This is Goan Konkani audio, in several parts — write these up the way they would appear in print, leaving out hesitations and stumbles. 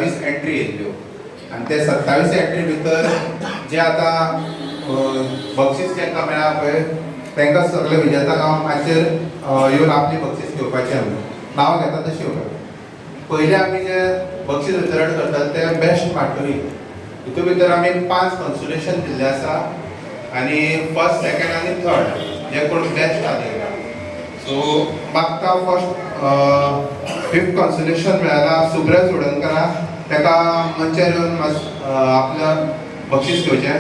27 एंट्री येयल्ल्यो आनी ते 27 एंट्री भितर जे आतां बक्षीस जांकां मेळ्ळा पळय तांकां सगळे विजेतांक हांव मातशेर येवन आपली बक्षीस घेवपाचें. आमी नांव घेता तशें येवपाचें. पयलें आमी जे बक्षीस वितरण करतात ते बेस्ट माटोळी. हितून भितर आमी 5 कन्सुलेशन दिल्लें आसा आनी फर्स्ट, सेकंड आनी थर्ड जे कोण बेस्ट आहा तेंकां. सो मागता फर्स्ट फिफ्थ कन्सुलेशन मेळ्ळा सुब्रत चोडणकरा, ताका मंचार येवन मातसो आपल्या बक्षीस घेवचें.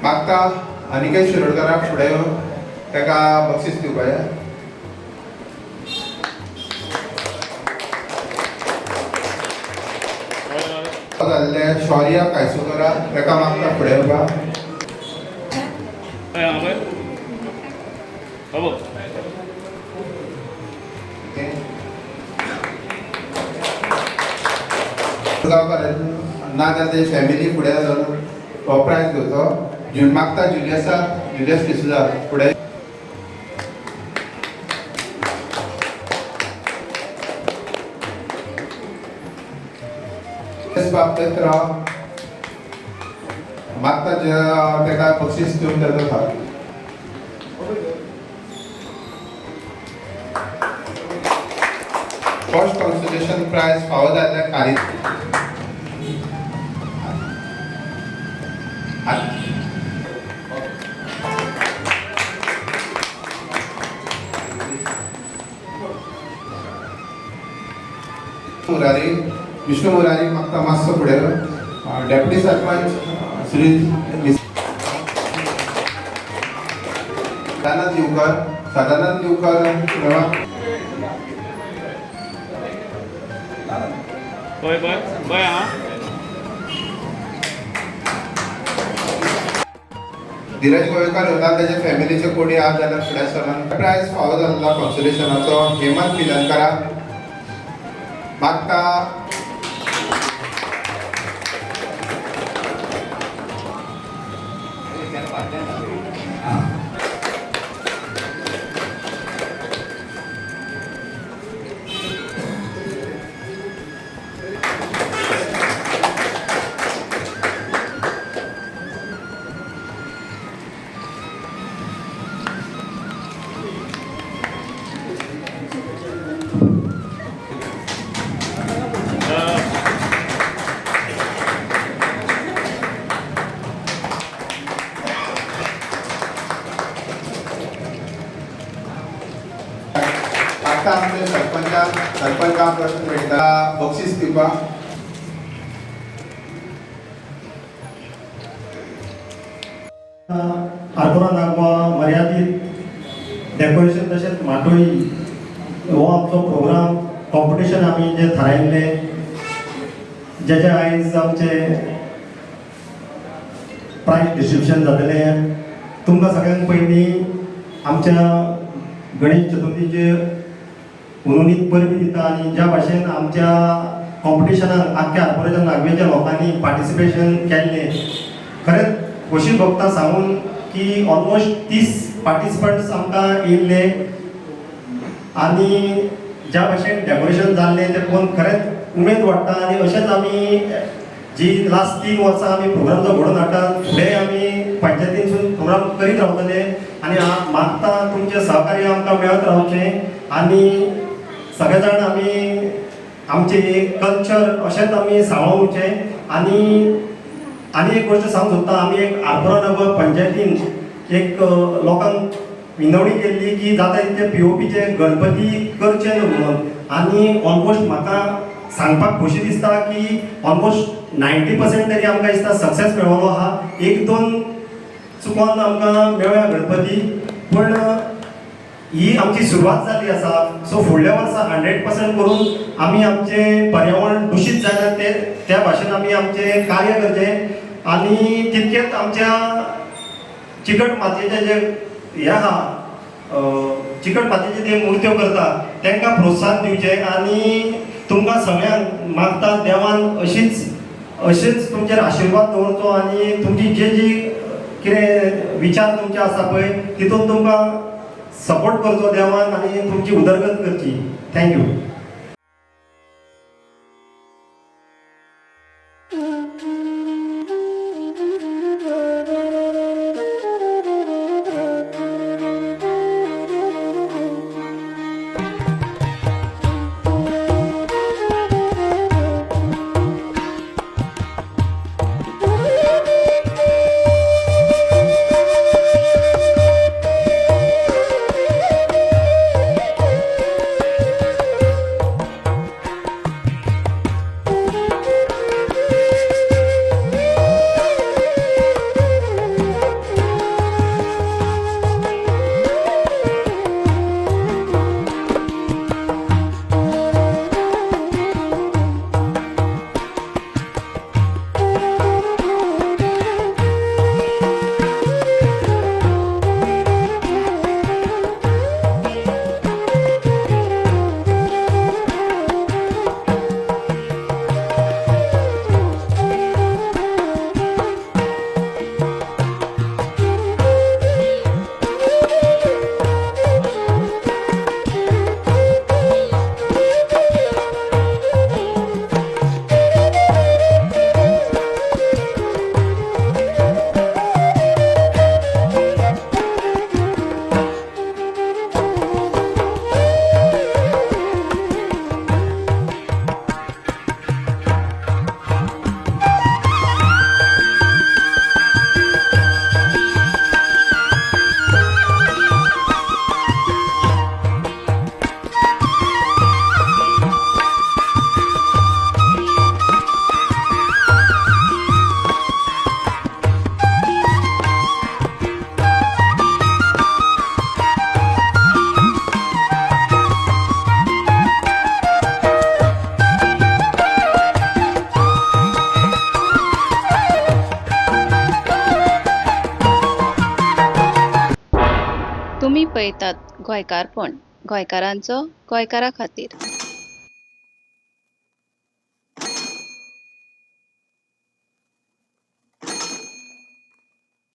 मागता अनिकेत शिरोडकराक फुडें येवन ताका बक्षीस दिवपाचें. जाल्लें शौर्या कायसुकरा, ताका मागता फुडें येवपाक. ओके. गांवकार ना जाल्यार तेजी फॅमिली फुडें जावन हो प्रायज घेवचो. मागता जुलियसा, जुलियस डिसुजा फुडें. बाब पेत्र मागता ताका बक्षीस दिवन ताचो फार. फर्स्ट कॉन्सोलेशन प्रायज फावो जाल्ल्या कारी मुरारी, विष्णू मुरारी मागता मातसो फुडें. डेप्युटी सरपंच श्री सदानंद दिवकर, सदानंद दिवकर फुडें. पळय पळय पळय आं. धीरज गोवेकर होता, त्याच्या फॅमिलीचे कोणी आहा जाल्यार फुडें सरान. प्रायज फावो जाल्लो कॉन्सुलेशनाचो हेमंत पिलनकरा मागता. आतां आमचे सरपंचाक, सरपंचाक प्रश्न मेळटा बक्षीस दिवपाक. आरपोरा नागवा मर्यादीत डेकोरेशन तशेंच माटोळी हो आमचो प्रोग्राम कॉम्पिटिशन आमी जे थारायिल्लें, जेचे आयज आमचे प्रायज डिस्ट्रिब्युशन जातलें. तुमकां सगळ्यांक पयलीं आमच्या गणेश चतुर्थीचे हुनहुनीत परबीं दिता आनी ज्या भाशेन आमच्या कॉम्पिटिशनाक आख्ख्या आरपोराच्या नागवेच्या लोकांनी पार्टिसिपेशन केल्लें, खरेंच खोशी भोगता सांगून की ऑलमोस्ट 30 पार्टिसिपंट्स आमकां येयल्ले आनी ज्या भाशेन डेकोरेशन जाल्लें तें पळोवन खरेंच उमेद वाडटा. आनी अशेंच आमी जी लास्ट 3 वर्सां आमी प्रोग्राम जो घडोवन हाडटा, फुडें आमी पंचायतीनसून प्रोग्राम करीत रावतले आनी मागता तुमचें सहकार्य आमकां मेळत रावचें आनी सगळे जाण आमी आमचें एक कल्चर अशेंच आमी सांबाळुचें. आनी आनी एक गोश्ट सांगूंक सोदता, आमी एक आरपोरा नगर पंचायतीन एक लोकांक विनवणी केल्ली की जाता तितके पीओपीचे गणपती करचे न्हू म्हणून. आनी ऑलमोस्ट म्हाका सांगपाक खोशी दिसता की ऑलमोस्ट 90% तरी आमकां दिसता सक्सेस मेळोलो आहा. एक दोन चुकोन आमकां मेळ्ळ्या गणपती, पूण ही आमची सुरवात जाल्ली आसा. सो फुडल्या वर्सा 100% करून आमी आमचें पर्यावरण दुशीत जायना ते त्या भाशेन आमी आमचें कार्य करचें. आनी तितकेंच आमच्या चिकट मातयेचे जे हे आहा, चिकट मातयेचे ते मुर्त्यो करता तांकां प्रोत्साहन दिवचें. आनी तुमकां सगळ्यांक मागता देवान अशीच अशेंच तुमचेर आशिर्वाद दवरचो आनी तुमची जे जी कितें विचार तुमचे आसा पळय तितून तुमकां सपोर्ट करचो देवान आनी तुमची उदरगत करची. Thank you. तुमी पळयतात गोंयकारपण, गोंयकारांचो गोंयकारा खातीर.